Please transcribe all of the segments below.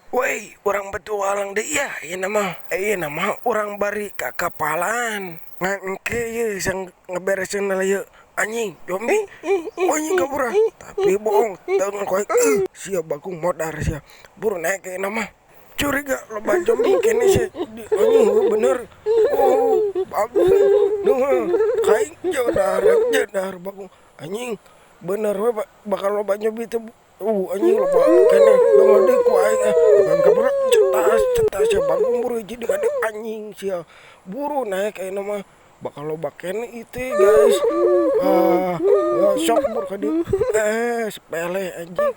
Woi, urang petualang deui ya, ieu mah. Ieu mah urang bari ka kapalan. Ngan engke ye sang ngeberesin lah ye. Anjing, zombie. Anjing kabur ah. Tapi bohong, teu koe. Sia bagong modar sia. Buru naik ke mah. Curiga loba zombie kene sia. Anjing bener. Oh, bagus. Nuh, kaing jodar, jodar bagong. Anjing, bener we bakal loba zombie teh. Anjing loba kene dongol deui ku aing ah. Kabur cetas cetas sia bagong buru hiji deui anjing sia. Buru naik ayeuna mah bakal loba kene ieu guys. Ah, sok buru ka dieu. Sepele anjing.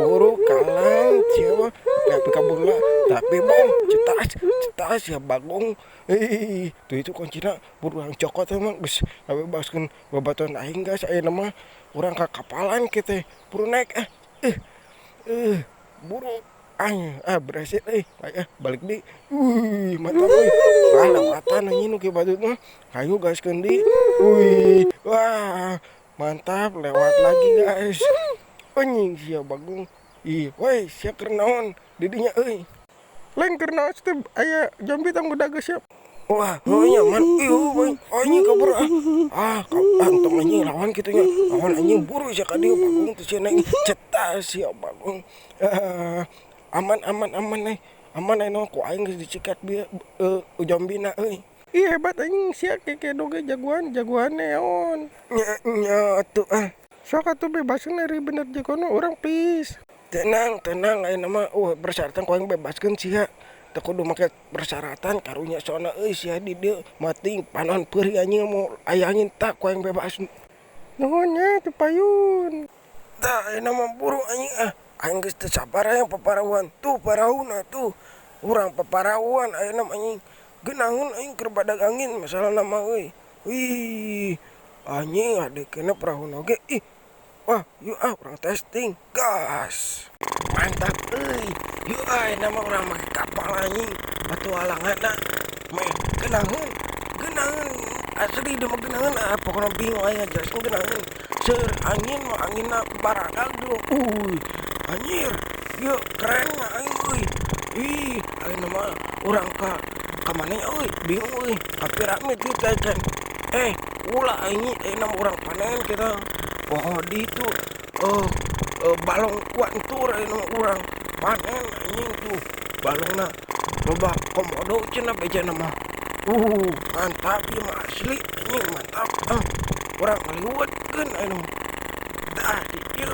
Buru kalang sia mah. Tapi kabur lah. Tapi bohong cetas cetas sia bagong. Ih, tuh itu kuncina buru urang cokot emang geus ngabebaskeun babaturan aing guys. Ayeuna mah urang ka kapalan kieu teh. Buru naik ah. Buru anjing ah berhasil euy. Balik deui. Wih, mantap euy. Wah, lewatan anjing nu kieu batut mah. Hayu gaskeun deui. Wih, wah, mantap lewat lagi guys. Anjing sia bagong. Ih, woi sia keur naon di dinya euy. Lain keur naon teh aya zombie tong udah geus siap. Wah, heuh nyaman. Ieu woi, anjing kabur ah. Ah, entong anjing lawan kitu nya. Lawan anjing buru sia ka dieu bagong teh sia naik cetas sia bagong. Aman aman aman euy. Aman ayeuna ku aing geus dicikat bieu zombina euy. Ih hebat anjing sia kekedo ge jagoan jagoan neon. Nya nya atuh ah. Sok atuh bebaskeun ari bener jagoan urang please. Tenang tenang ayeuna mah persyaratan ku aing bebaskeun sia. Teu kudu make persyaratan karunya soalna euy sia di dieu mati panon peurih anjing mau aya angin tak ku aing bebas. Nuhun nya teu payun. Tah ayeuna mah buru anjing ah. Aing geus teu sabar aya paparauan. Tuh parauna tuh. Urang paparauan ayeuna mah anjing. Geunaheun aing keur badag angin masalahna mah euy. Wih, anjing adekena parahuna oge ih. Wah, yuk ah urang testing. Gas. Mantap euy. Yuk ah ayeuna mah urang make kapal anjing. Petualanganna meh geunaheun. Geunaheun asli ieu mah geunaheun ah pokona bingung aing ngajelaskeun geunaheun. Seueur angin mah anginna baradag tuh. Uy, anjir. Yeuh keren nya aing euy. Ih, ayeuna mah urang ka mana nya euy, bingung euy. Ka piramid ieu teh kan. Ulah aing ayeuna mah urang panen kita. Oh, di itu balong kuantur ayeuna mah urang panen anjing tuh. Balongna loba komodo cenah bejana mah. Mantap ieu mah asli anjing mantap. Ah, urang ngaliwetkeun ayeuna mah. Tah di dieu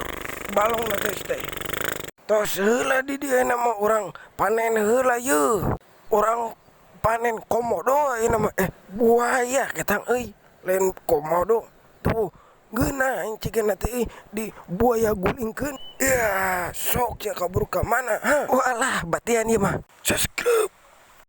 balongna teh teh. Tos heula di dieu ayeuna mah urang panen heula yeuh. Urang panen komodo ayeuna mah buaya ketang euy, lain komodo. Tuh geunah aing cigana teh di buaya gulingkeun. Ya, sok sia kabur ka mana? Hah? Walah, batian ieu mah. Subscribe.